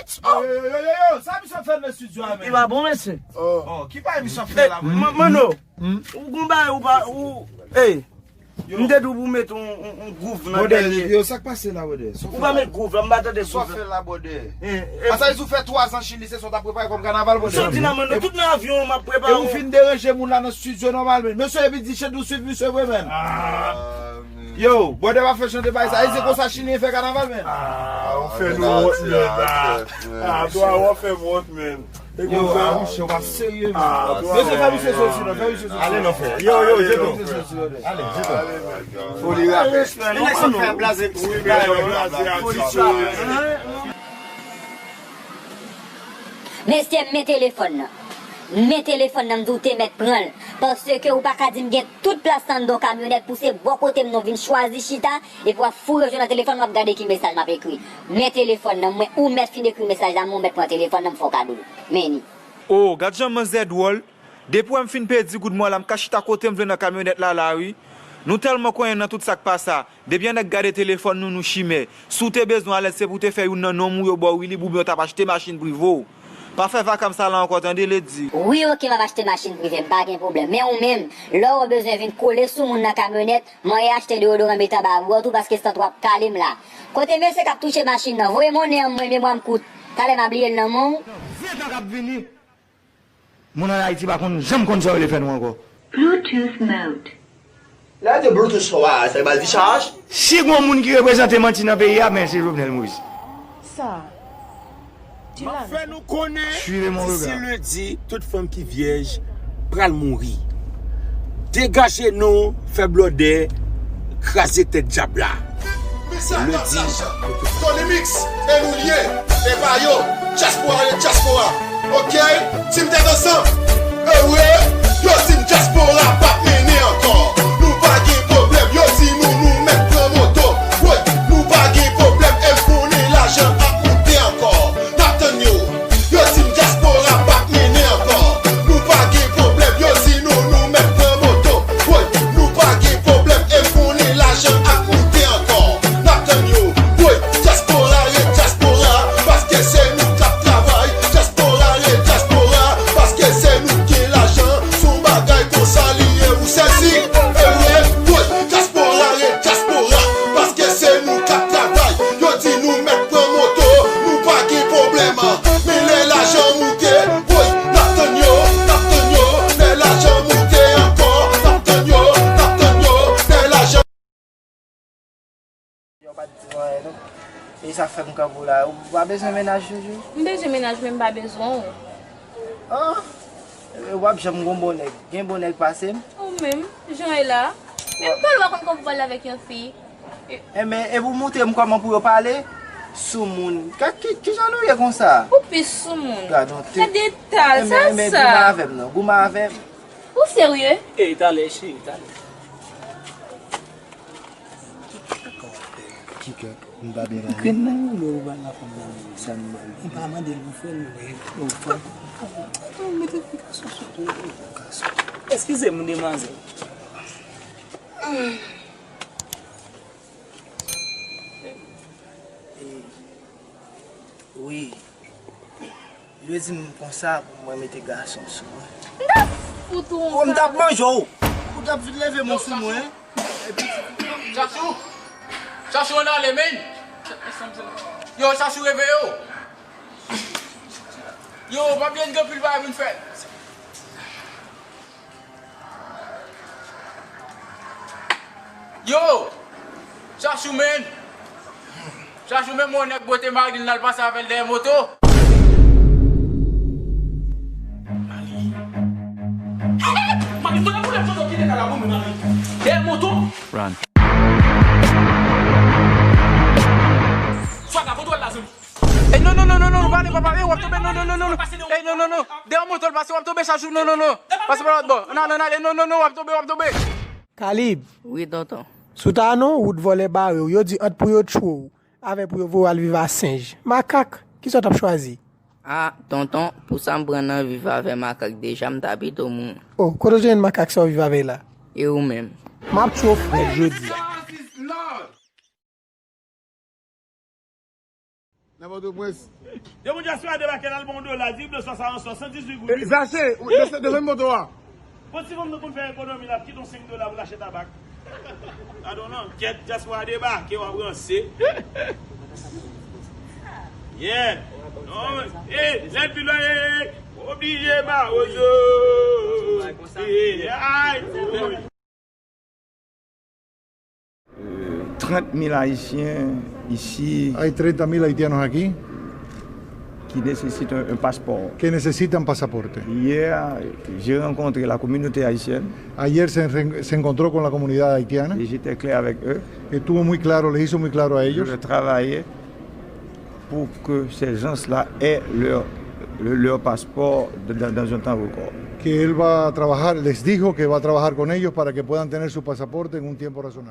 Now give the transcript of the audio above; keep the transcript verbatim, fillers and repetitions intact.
Yo, yo, yo, yo, yo, sa misye ap fè nan estidyo a, men? Li pa bon, mesye. Oh, ki bagay misye ap fè la, men? Manno, ou gon bagay ou pa, ou, ey, m te di w pou w mete yon, yon, yon gwouv nan dènye. Yo, sa k pase la, brother? Ou pa met gwouv la, m pa tande gwouv la. Sa w fè la, brother? Asa, ou fè twa zan Chili, se sa w t ap prepare kòm kanaval, brother? Soti nan, Manno, tout nan avyon an m ap prepare. E ou fin deranje moun la nan estidyo nòmal, men. Mesye, epi di chet nou swiv misye vre, men. Yo, brother pa fè chante bay sa. E se konsa Chilyen fè kanaval, men. Ah, ou fè nou wont, men. Ah, ah, twa, w ap fè m wont, men. Yo, ah, mouche, w ap serye, men. Mesye, fè misye soti, non, fè misye soti. Ale, non, frè. Yo, yo, jeton. Fè misye soti, brother. Ale, jeton. Foli rapè. Respè, non, Manno. Foli rapè. Mesye, men telefòn nan. Men telefòn nan, m di w te mèt pran l. Paske ou pa ka di m gen tout plas la anndan yon kamyonèt, pouse bò kote m non, vin chwazi chita, epi w ap foure je w nan telefòn, w ap gade ki mesaj m ap ekri. Men telefòn nan, mwen, ou mèt fin ekri mesaj la, men ou mèt pran telefòn nan, m fè w kado l. Men li. Oh, gad jan manzè dwòl. Depi w wè m fin pèdi goud mwen la, m ka chita kote m vle nan kamyonèt la la, wi. Nou tèlman konyen nan tout sa k pa sa. Depi yon nèg gade telefòn nou, nou chimè. Si w te bezwen alèz, se pou w te fè youn nan nonm ou yo ba w, wi, lib oubyen w t ap achte machin prive w. Pa fè vakam sa la ankò, tande, Lady. Wi, oke, m ap achte machin prive m, pa gen pwoblèm. Men ou menm, lè w bezwen vin kole sou moun nan kamyonèt, mwen achte deyodoran mete anba bwòt ou paske sant w ap kale m la. Kote mesye k ap touche machin nan? Voye monnen an mwen, memwa m kout. Talè m a bliye l nan men w. Nan ven tan k ap vini. Moun ann Ayiti pa konn janm konn sa yo vle fè nou ankò. Bluetooth mode. Lè de Bluetooth sa, sa ba l dichaj. Si gon moun ki reprezante manti nan peyi a, men se Jovenel Moïse. Sa. M ap fè nou konnen, disi lendi, tout fanm ki vyèj pral mouri. Degaje nou, fè blòdè, kraze tèt dyab la. Lendi. Tony Mix, e nou l ye, e pa yo, dyaspora rele dyaspora, oke? Team Tèt Ansanm, e wi, yo di m dyaspora p ap mennen ankò. Nou pa gen pwoblèm, yo di nou, nou mèt pran moto. Woy, nou pa gen pwoblèm, e m konnen lajan ap moute ankò. N ap tann yo. Yo di m dyaspora p ap mennen ankò. Nou pa gen pwoblèm, yo di nou, nou mèt pran moto. Woy, nou pa gen pwoblèm, e m konnen lajan ap moute ankò. N ap tann yo. Woy, dyaspora ret dyaspora, paske se nou k ap travay. Dyaspora ret dyaspora, paske se nou k gen lajan. Se yon bagay konsa li ye, ou sezi? E wi, woy, dyaspora ret dyaspora, paske se nou k ap travay. Yo di nou mèt pran moto, nou pa gen pwoblèm. Men lè lajan moute, woy, n ap tann yo, n ap tann yo. Lè lajan moute ankò, n ap tann yo, n ap tann yo. Lè lajan Yo pa t di m anyen non. E sa fè m kanpe w la. Ou pa bezwen mennaj toujou? M bezwen mennaj, men m pa bezwen w. Ah! W ap janm gon bon nèg. Gen bon nèg pase m? Ou menm, jan e la. Men m pa konn kòman pou pale avèk yon fi. Enben, e pou montre m kòman pou yo pale? Soumoun. Ki, ki, kijan nou ye konsa? Ou pi soumoun. Gad on te. Gade tal, sa, sa. Enben, enben, goumen avè m non. Goumen avè m. Ou serye? E, talè, cheri, talè. Kikè, m pa byen pale. Grenn nan yo lè ou ba la fanm nan sa m ba l. M pa mande l pou frè l, men ou fè. Ou mete fi gason sou tou, ou gason. Eskize m, demwazèl. E, wi. Yo di m konsa pou mwen mete gason sou mwen. M t ap fout ou yon. Oh, m t ap manje w. Ou t ap vin leve men w sou mwen. Chachou! Chachou, ann ale, men! Yo, Chachou, reveye w! Yo, pa bliye n gen anpil bagay pou n fè. Yo! Chachou, men! Chachou, men, yon nèg bwote Marilyn, l al pase avè l dèyè moto. Mali. Mali, fò n ap boule moto ki te ka la pou mwen, Mali. Dèyè moto. Run. Swaga, foto al la, zanmi. Ey, non, non, non, non, non, non, pa ale, pa ale, w ap tonbe, non, non, non, non. Ey, non, non, non. Dèyè moto l pase, w ap tonbe, Chachou, non, non, non. Pase pa lòt bò. Ann ale, ann ale, non, non, non, w ap tonbe, w ap tonbe. Kalib. Wi, tonton. Sou ta non, wout vòlè bare w. Yo di ant pou yo tchwe w, avè pou yo voye w al viv a Senj. Makak, kisa w t ap chwazi? A, tonton, pou sa m pran nan viv avè makak deja, m ta pito mouri. O, kote w te jwenn makak sa w viv avè l la? E ou menm? M ap tchwe w frèt jodi a. Nan Pòtoprens. Depi dyaspora debake la, l ba w dola, di m de swasan, swasanndizuit goud. Eh, Zache, desann, desann moto a. Bon, si fanm nan konn fè ekonomi, l ap kite yon senk dola pou l achte tabak. Gadon nan, kèt, dyaspora debake, w ap ranse. Yeah. Non, eh, lèd pi lwen, eh, eh, oblije Mawozo. Eh, ay, eh. Euh, trente mille Haïtiens ici Hay treinta mil haitianos aquí qui nécessitent un, un passeport. Que necesitan pasaporte. Hier, j'ai rencontré la communauté haïtienne Ayer se, re- se encontró con la comunidad haitiana. et j'étais clair avec eux. Estuvo muy claro, les hizo muy claro a Je ellos. vais travailler pour que ces gens-là aient leur, leur, leur passeport dans, dans un temps record. Que él va a trabajar, les dijo que va a trabajar con ellos para que puedan tener su pasaporte en un tiempo razonable.